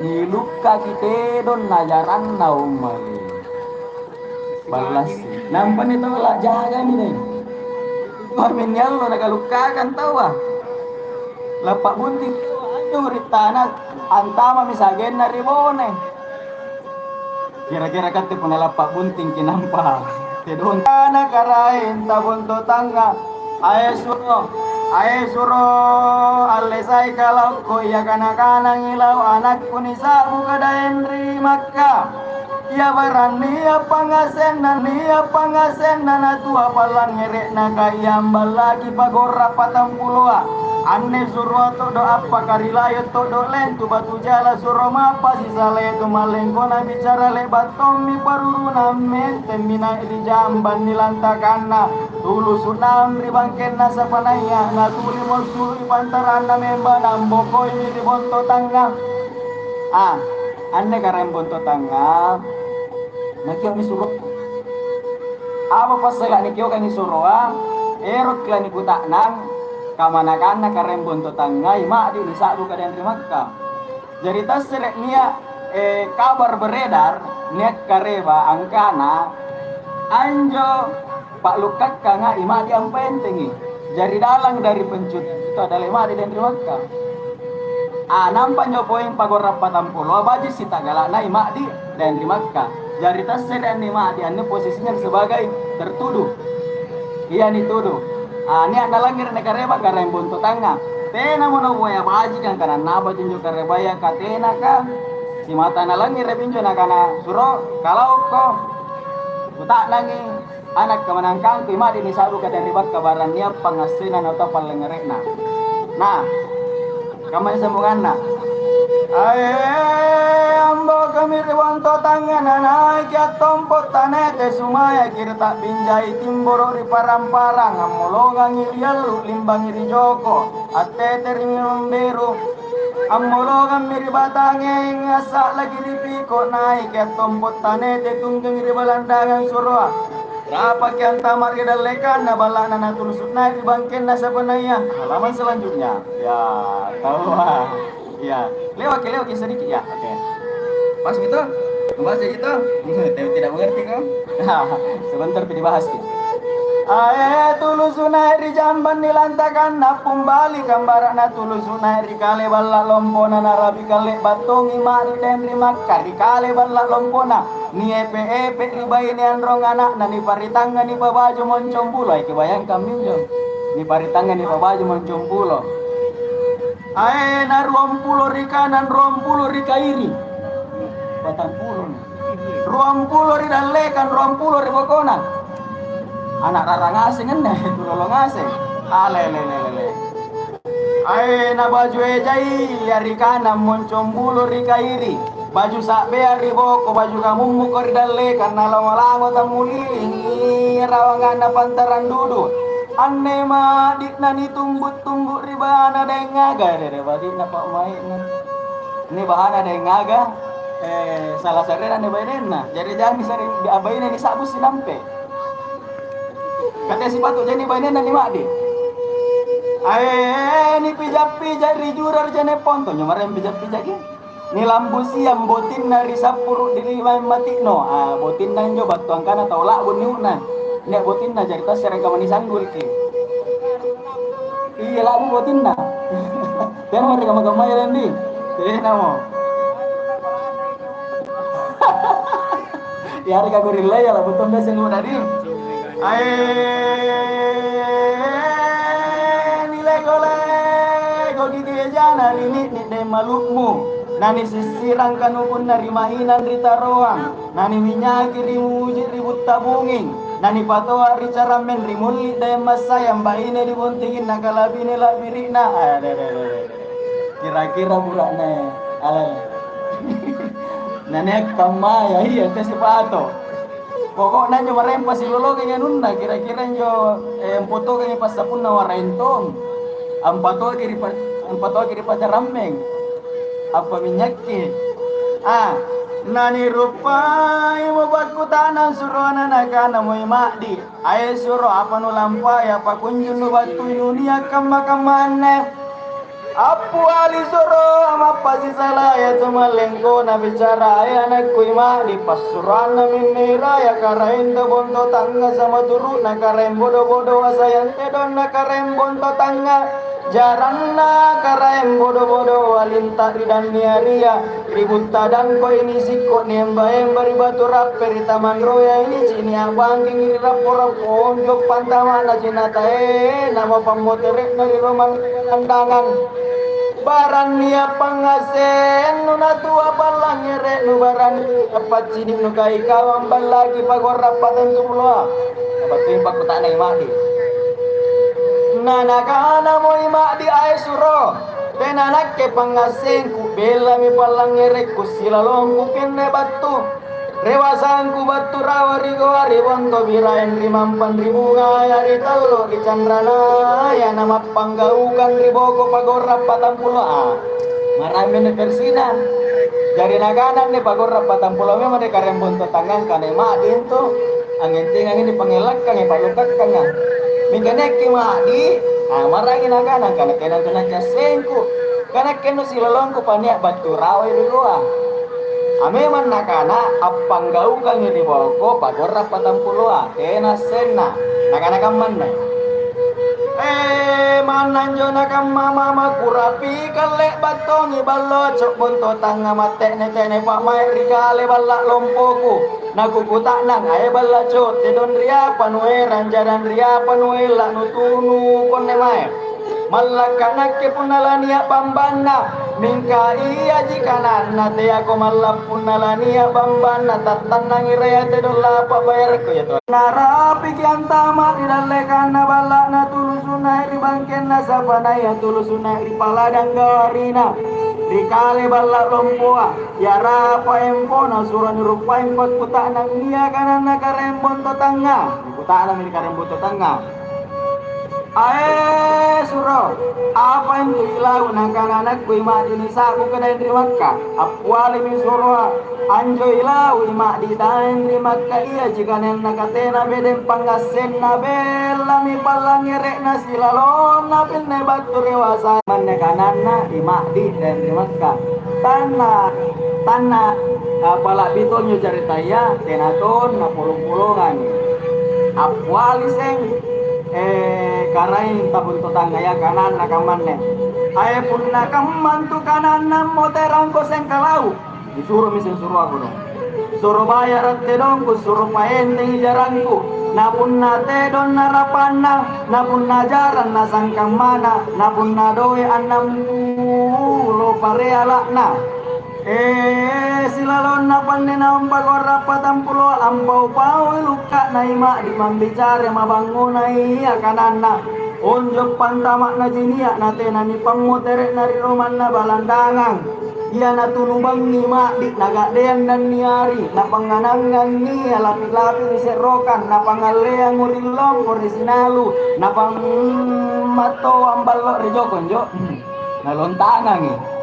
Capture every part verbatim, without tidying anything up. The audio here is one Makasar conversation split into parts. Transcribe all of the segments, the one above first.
Nilukkaki tedong najaranna ummali. Ballasi. Nampa nitola jagami deh. Maminni allo nakalukkakang taua. Lappa bunting anjo ri tana antamami sagenna ri bone. Kira-kira katte punna lappa buntingki nampa tedong. Ana karaeng tabonto tangnga. Ae suro, ae suro, allesai kalaukko iya kana-kanangi lau anakku nisa'bu kadaeng ri Makka. Ia barang nia' pangngasenna, nia' pangngasenna natua pallangngere'na ka ia amballaki pagorra patampuloa. Anne suroa to'do appaka ri layo to'do lentu batu jala suro mappa sisaletu mallengkona bicara le'ba' tommi paruruna ammentemmi nai' ri jambang nilantakanna. Tulusu' naung ri bangkenna sapanaya natuli mossulu' ri pantaranna memba nambokoimi ri bonto tangnga. Ah, anne karaeng bonto tangnga nakio'mi suro. Apa passala' nikiokangi suroa? Eroki lanikuta'nang kamanakanna karaeng bonto tangngai ma'di nisa'bu kadaeng ri Makka. Jari tassere' nia', eh, kabar beredar nia' kareba angkana anjo pa'lukkakkanga i ma'di ampaentengi. Jari dalang dari pencuri itu adalah i ma'di daeng ri Makka. Ah, nampa anjo poeng pagorra patampuloa baji' sitagala'na i ma'di daeng ri Makka. Jari tassere' anne ma'di anne posisinya sebagai tertuduh. Ia nituduh. Ah, nia' nalangngere' nakareba karaeng bonto tangnga. Tenamo naboya baji' angkana napa junjo karebaya katenaka. Simata nalangngere'mi injo nakana, "Suro, kalaukko." Kuta'nangi ana' kamanangkangku, i ma'di nisa'bu kadaeng ri Makka barang nia' pangngassena nautau pallangngere'na. Nah, kammai sambunganna. Ae, ambokami ri bonto tangnga nanaiki attompo' tanete sumayaki ri ta'binjai timboro' ri parang-parang, ammolongangi ri allu' limbangi ri joko, attete ri memberu. Ammolongammi ri batangeng, assa'laki ri piko, naiki attompo' tanete tunggangi ri balandangang suroa. Rapaki antama' ri dallekanna balla'na natulusu' nai' ri bangkenna sapanaya. Halaman selanjutnya. Ya, taua. Ya, lewaki, lewaki sedikit ya. Oke. Pas gitu? Membahas kayak gitu? Tidak mengerti kau? Sebentar pi dibahas ki. Ae tulusu' nai' ri jambang nilantakanna pumbali kambara'na tulusu' nai' ri kale balla' lompona narapi kalle battongi ma'ri daeng ri Makka ri kale balla' lompona. Niepe-epe ri baine anrong ana'na niparitanga nipabaju moncong bulo, ae kibayangkammi injo. Niparitanga nipabaju moncong bulo. Ae na ruampulo ri kanang, ruampulo ri kairi. Patampulo. Ruampulo ri dallekang, ruampulo ri bokona. Ana' rara ngaseng anne, tulolo ngaseng. Alelelelele. Ae na baju ejai, ia ri kanang moncong bulo ri kairi. Baju sa'bea ri boko, baju kamummuko ri dallekang, nalango-lango tammulingi rawanganna pantarang dudu. Anne ma'di'na nitumbu-tumbu ri bana daengaga, rere badi'na pa'mai'na. Ni bahana daengaga, eh, sala sarena ni bainenna. Jari jangi sare baine nisa'bu sinampe. Kate sipatu jani bainenna ni ma'di. Ae, nipija-pija ri jura ri jane ponto, nyo maraeng pija-pijaki. Nilambusiang botinna ri sappuru' diriwang mati'no. Ah, botinna injo battu angkana tau la'bu niu'na. Nia' botinna jari tassere kamma nisanggulki. Iya, la'bu botinna. Tena ri kamma-kammaya, Lendi? Tenamo. Yareka gorillaya la'bu tommi seng u'na di. Ae, nilego-lego gigi ejana ri ni'ni' deng malu'mu, nanisissirang kanukunna ri mainang ri taroang, naniminyaki ri muji' ri butta bunging, nanipatoa' ri carammeng ri mulli' daeng massayang baine ri buntinginna kalabine la'biri'na. Adededede. Kira-kira bura'ne, alai. Naniakka maya, iya, tesi pato. Pokokna injo maraeng pasilolokangi anunna, kira-kira injo, eh, ampotokangi passapunna maraeng tong. Ampatoaki ri pa-, ampatoaki ri pacarammeng. Ampaminyakki. Ah, naniruppaimo pakkutana suroana nakanamo i ma'di, "Ae suro, apa nulampai, apa kunjung nubattui nunia' kamma-kamma anne?" Appiali suro, mappa sisalaya tumallengko nabicara, eh, anakku Ima'di, passuroanna Mimmira, ya karaeng tau bonto tangnga sama turu'na karaeng bodo-bodoa, sayang tedonna karaeng bonto tangnga, jaranna karaeng bodo-bodoa, linta' ri danniaria, ri butta dangkoi nisikko' niemba-emba ri batu rappe ri tamanroya, inici' nia'bangkengi ri rappo-rappo onjo' pantama'na jinatae, namapammotere'na ri romang kandangang. Barang nia' pangngassennu natua pallangngere'nu, barang nia' paccini'nu kaikawang ballaki pagorra' patantupuloa. Nabattuang pakkuta'nang Ima'di. Na nakanamo Ima'di, "Ae suro, tena nakke pangngassengku, bellami pallangngerekku silalongku pinne battu." Rewasangku battu rawa ri goa ri bonto biraeng ri mampang ri bungaya ri tallo ri canranaya namappanggaukang ri boko pagorra' patampuloa. Maraeng minne versina. Jari nakana anne pagorra' patampuloa memang ri karaeng bonto tangngangka na Ima'di antu angngentingangi nipangngellakkangi pa'lukakkanga. Mingka niakki Ma'di, ah, maraengi nakana angkana tena antu nakke assengku. Ka nakke anne silalongku pania' battu rawai ri goa. A, memang nakana appanggaukangi ri boko pagorra' patampuloa, tena assenna. Nakana kammanne. Eh, manna anjo nakamma mama kurapi kalle battongi ballo co'bonto tangnga matte'ne-te'ne pa'mai' ri kale balla' lompoku. Nakukuta'nang, "Ae balla' co', tedong ri apa nuerang, jarang ri apa nuella' nutunu konne mae?" Mallakka' nakke punna lania' bambanna, mingka iaji kananna teako malla' punna lania' bambanna, tattannangi raya tedong lapa bayarakko ia tau. Narapiki antama' ri dallekanna balla'na tulusu' nai' ri bangkenna sapanaya tulusu' nai' ri paladang gawarina ri kale balla' lompoa, iarapa empona suro niruppaing pakkuta'nang ia kananna karaeng bonto tangnga. Nikuta'nammi ri karaeng bonto tangnga. Ae suro, apa intu ilau' nakana anakku Ima'di nisa'bu kadaeng ri Makka? Appialimi suroa, anjo ilau' Ima'di daeng ri Makka iaji kanenna katena bedeng pangngassenna, bellami pallangngere'na silalonna pinne battu rewasa. Manne kananna Ima'di daeng ri Makka. Tanna, tanna, apala'bi tonjo caritaya, tena tonna polong-polongangi. Appiali seng, eh, karaeng tabuntu tangngaya kananna kammanne. Ae punna kammantu kananna ammoterangko seng kalau, nisuromi seng suroako do. Suro bayara' tedongku, suro paentengi jarangku. Na punna tedong narapanna, na punna jarang nasangkammana, na punna doe' annang pulo pareala'na. Eh, silalonna panne naung pagorra' patampulo ampau-paui lukka'na Ima'di mambicara mabangunai ia kananna, onjo' pantama'naji nia' natena nipammotere'na ri romanna balandangang. Ia natunu bangngi Ma'di naga'deang danniari, napangnganangangi lapi-lapi ri se'rokang, napangalleang uring lompo ri sinalu, napammattoang ballo ri jokong jo. Nalontangangi.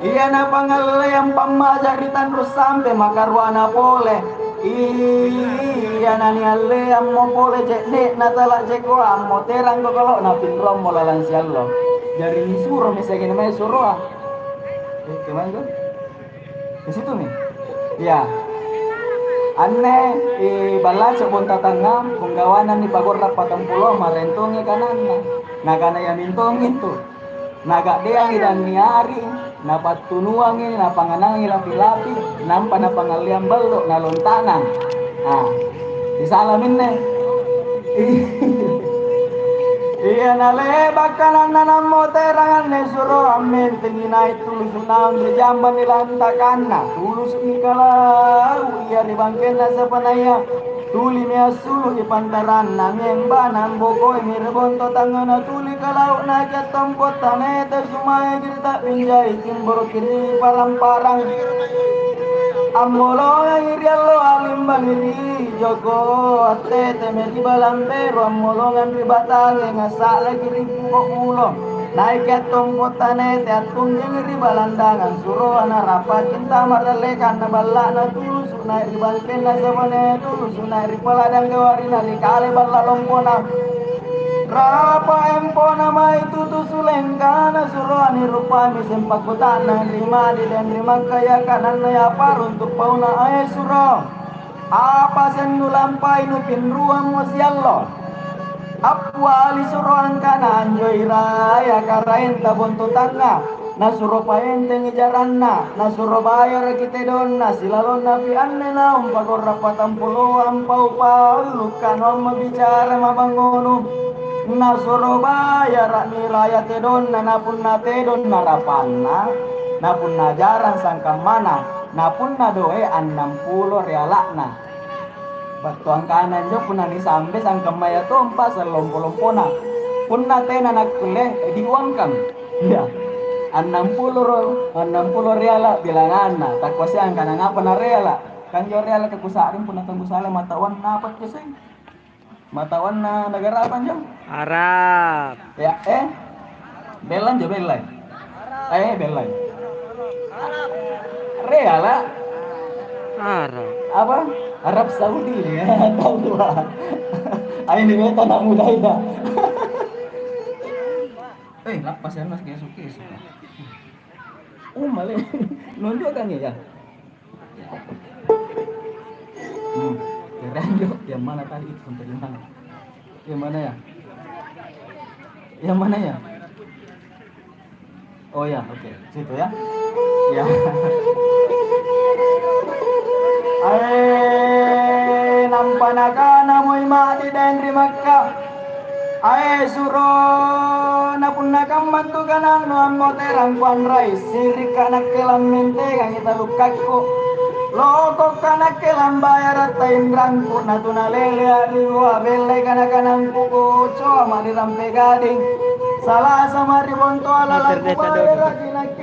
Ia napangalleang pammaja ri tanru sampe makaruana pole. Ia nanialleammo pole je'ne'na tala jekoa ammoterang kokolo'na pinruammo lalang siallo. Jari nisuromi seng mae suroa. Eh, kemae tu? Di situ mi? Iya. Anne, eh, ballaco bonta tangnga, penggawana nipagorra' patampulo, maraeng tongi kananna. Nakana iamintongi intu. Naga'deangi danniari, napattunuangi, napangnganangi lapi-lapi, nampa napangalleang ballo, nalontangang. Ah, sisala minne. Iya, nale'ba' kananna nammoterang anne suro ammentengi nai' tulusu' naung ri jambang nilantakanna. Tulusu'mi kalau ia ri bangkenna sapanaya. Tulimi assulu'i pantaranna, miembana ambokoimi ri bonto tangngana tuli kalau naja tompo tanete sumayaji ri ta'binjai timboroki ri parang-parang. Ammolongangi ri allo alimbangi ri joko, attetemi ri balang beru, ammolongang ri batange, ngasa'laki ri puko' bulo. Naiki attompo tanete, attunringi ri balandangang suroa, narapaki antama' ri dallekanna balla'na tulusu' nai' ri bangkenna sapanaya tulusu' nai' ri paladang gawarina ri kale balla' lompona. Rapa empona mae tutu sulengkana suro anirupami sempakkuta'nang ri Madina ri Makkaya kanannaya paruntu' pauna ae suro. Apa sennulampai nupinruammo siallo? Appiali suro angkana anjo iraya karaenta bontotangnga, nasuro paentengi jaranna, nasuro bayaraki tedonna silalonnapi anne naung pagorra patampuloang pau-pau lukka naung mabbicara mabangngonu. Nasuro bayara'mi raya tedonna, napunna tedong narapanna, napunna jarang sangkammana, napunna doe' annampulo reala'na. Battu angkana anjo punna nisambe sangkammaya tompa sallompo-lompona. Punna tena nakkulle, eh, diuangkang. Iya. Annampulo ro-, annampulo reala' bilanganna. Takkuasseang angkana ngapa nareala'. Kanjo realaka kusa'ring punna tau kusala matawanna apa kuseng? Matawanna negara apa anjo? Arab. Ya, eh? Bella anjo, bella. Eh, bella. Reala'. Arab. Apa? Arab Saudi. Ya, tahu gua. Ayo, di meta anak muda ya. Eh, lapas ya, Mas, kesu-kesu. Umale. Nunjukkan ya. Hmm, keren jo. Yang mana tadi itu sampai di mana? Yang mana ya? Yang mana ya? Oh ya, oke. Situ ya. Ya. Ae, nampa nakanamo i Ma'di daeng ri Makkah. Ae suro, na punna kammantu kanannu ammoterang kuanrai, sirikka nakke lammentengangi talukkakku. Lokokka nakke lambayara tainrangku, natunalelea ri rua belle kana-kanangku, kucoama ri rampe gading. Salasama ri bontoa lalang kubayaraki nakke.